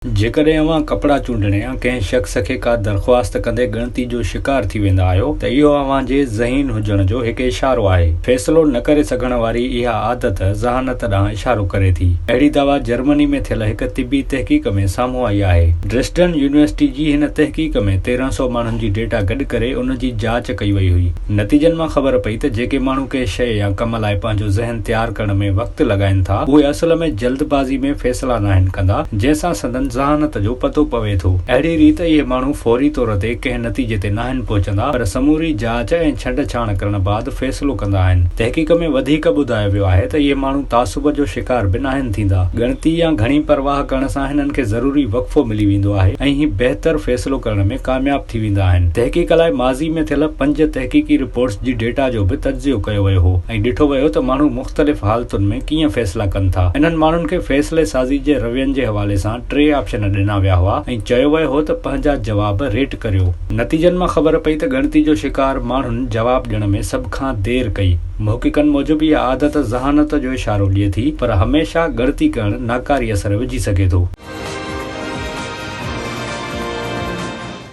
جيڪڏهن اوهان ڪپڙا چونڊڻ يا ڪنهن شخص کي ڪا درخواست ڪندي ڳڻتي جو شڪار ٿي ويندا آهيو ته اهو اوهان جي ذهين هجڻ جو هڪ اشارو آهي. فيصلو نه ڪري سگهڻ واري اها عادت ذهانت ڏانهن اشارو ڪري ٿي. اهڙي دعويٰ جرمني ۾ ٿيل هڪ طبي تحقيق ۾ سامهون آئي آهي. ڊريسڊن يونيورسٽي جي هن تحقيق ۾ 1300 ماڻهن جي ڊيٽا گڏ ڪري ان جي جاچ ڪئي وئي هئي. نتيجن مان خبر پئي ته جيڪي ماڻهو ڪنهن شيء يا ڪم لاء پنهنجو ذهن تيار ڪرڻ ۾ وقت لڳائين ٿا، اهي اصل ۾ جلد بازي ۾ فيصلا ناهن ڪندا، جنهن سان سندن ذهانت جو پتو پوي ٿو. اهڙي ريت اهي ماڻهو فوري طور تي ڪنهن نتيجي تي ناهن پهچندا، پر سموري جاچ ۽ ڇنڊ ڇاڻ ڪرڻ بعد فيصلو ڪندا آهن. تحقيق ۾ وڌيڪ ٻڌايو ويو آهي ته اهي ماڻهو تعصب جو شڪار به ناهن ٿيندا. ڳڻتي يا گهڻي پرواهه ڪرڻ سان هنن کي ضروري وقفو ملي ويندو آهي ۽ هي بهتر فيصلو ڪرڻ ۾ ڪامياب ٿي ويندا آهن. تحقيق لاء ماضي ۾ ٿيل پنج تحقيقي رپورٽس جي ڊيٽا جو به تجزيو ڪيو ويو هو ۽ ڏٺو ويو ته ماڻهو مختلف حالتن ۾ ڪيئن فيصلا ڪن ٿا. انهن ماڻهن کي فيصلي سازي جي روين جي حوالي سان ٽي آپشن ڏنا ويا هئا ۽ چيو ويو هو ته پنهنجا جواب ريٽ ڪريو. نتيجن مان خبر پئي ته ڳڻتي جو شڪار ماڻهن جواب ڏيڻ ۾ سڀ کان دير ڪئي. محققن موجب اها عادت ذهانت جو اشارو ڏئي ٿي پر هميشه ڳڻتي ڪرڻ ناڪاري اثر وجهي سگهي ٿو.